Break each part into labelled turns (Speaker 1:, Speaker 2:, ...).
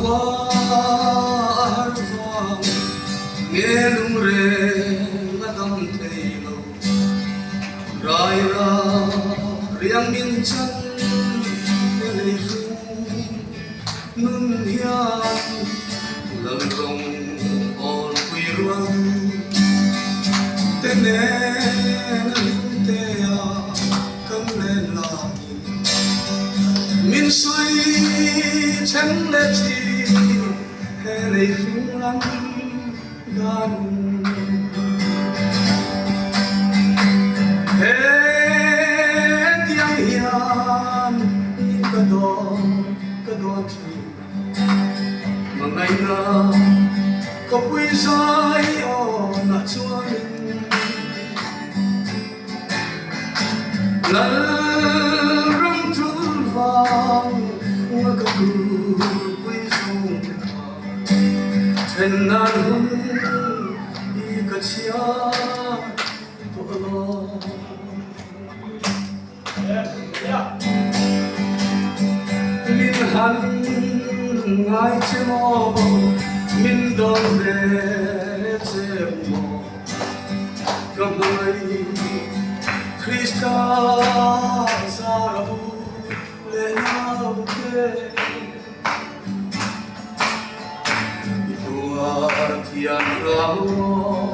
Speaker 1: Khua a har vang nge lungreng a dam thei lo. Raira riang min chan e lei hrung nun hian lalrawng awnpui rual te nen a hlim te a kan len laiin min sawi then leh thin he lei hrung ram dan. Hetiang hian min ka dawn ka dawn thin Hmangaihna khawpui zai awnah chuanin Lalram tul vang nga ka kulpui zawng te kha Then nan hun i ka chhia tawh lo. Min han ngai che maw, min dawn ve che maw, ka hmangaih Krista zara u leh naute. I tuar thiam hram maw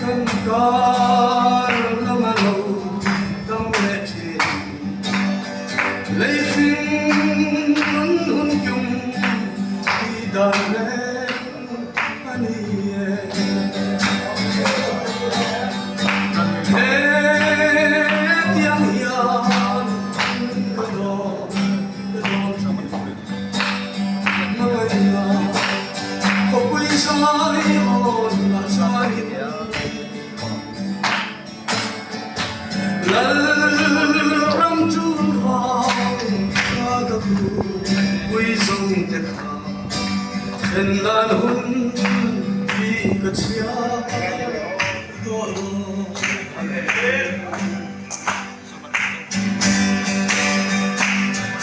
Speaker 1: kan kar lama lo dam leh thin. Lei hring nun hun tum hi dan reng a ni e. Hetiang hian ka dawn.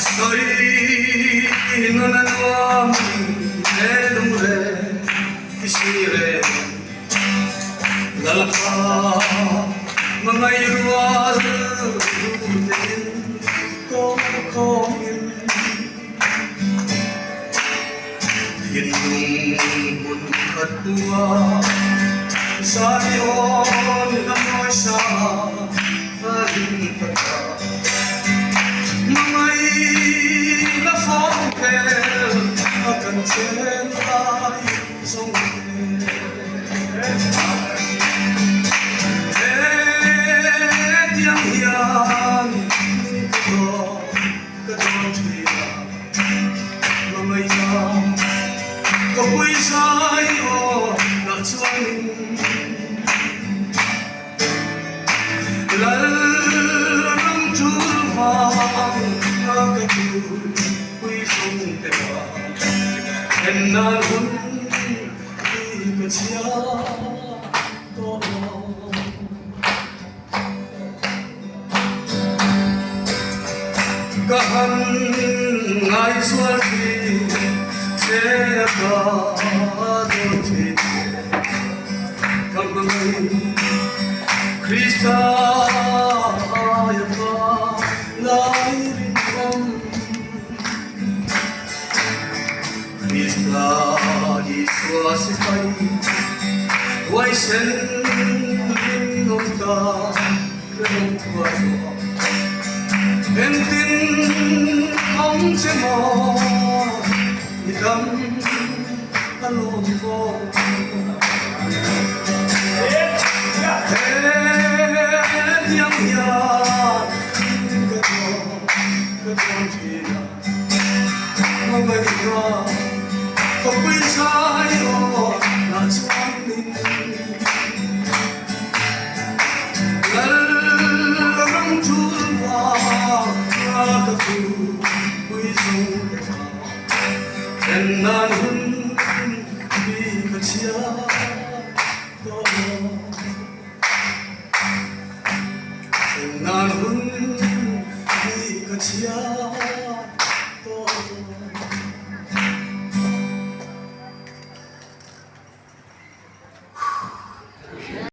Speaker 1: Sawi nun a nuam he lungre i si reng Lalpa hmangaih rual tein kawng khawngin Thinlung hmun khat tua Zion a mawi sa a ring ta ta. Hmangaih la fawng hmel a kan chen lai zawng te. Hetiang hian min ka dawn ka dawn thin a. Hmangaihna ka pui zai aw lah chuanin Lalram tul vang a ka pui zawng te kha then nan hun hi ka chhia tawh lo. Ka han ngaihzual thin che a ka dawn thin che ka hmangaih Krista aia pa lai rinawm Krista Isua sipai huaisen rinawm ta hrehawm thua chhuah engtin awm che maw i dam a lawm fo. Hetiang hian ka dawn ka dawn thin a. Nan hun.